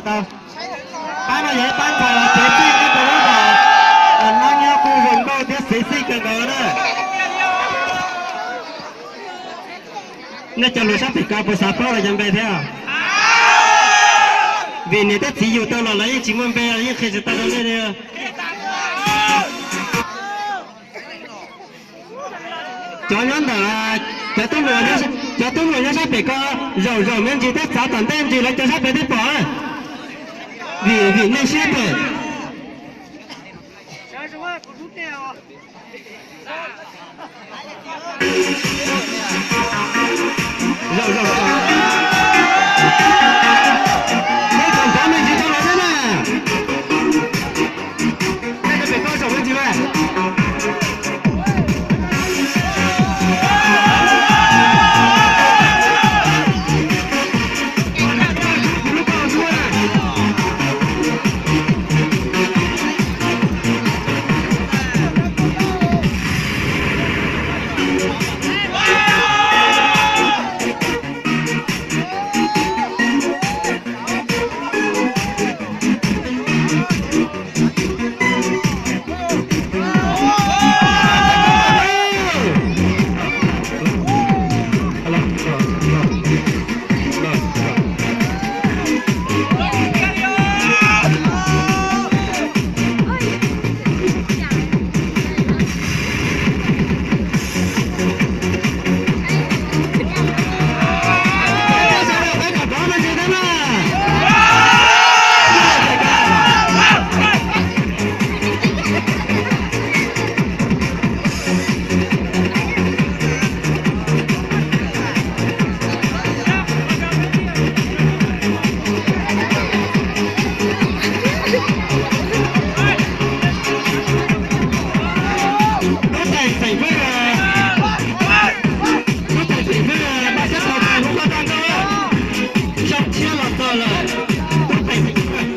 Tau, pab no yog ib pab ntxhais uas tsev txij nyob rau lub zos Nab Nyob kuj zoo nkauj thiab sexy kawg nkaus na. Nej cov hluas sab pem ko puas xav paub lawv cov npe thiab? Vim niam thiab txiv yug tau los lawv yeej tsis muaj npe, yeej qhia tsis tau rau nej li. Cov nyob ntawm, cov tub hluas, cov tub hluas nyob sab pem ko zaum zaum me ntsis thiab txav tom ntej ntsis lawv cov sab pem thiaj pom. Vim, vim nej siab phem. Zaum zaum, nej kom nrov me ntsis rau lawv thiab na. Peb pem ko zaum me ntsis mas. Lub tais xeem Hmoob, lub tais xeem Hmoob, pab siab tau tais Hmoob pab tag nrho, xyoo tshiab los txog lawm. Lub tais xeem Hmoob.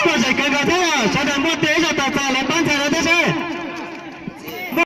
Ua zais kawg nkaus thiab, sawv daws muaj tes ib zaug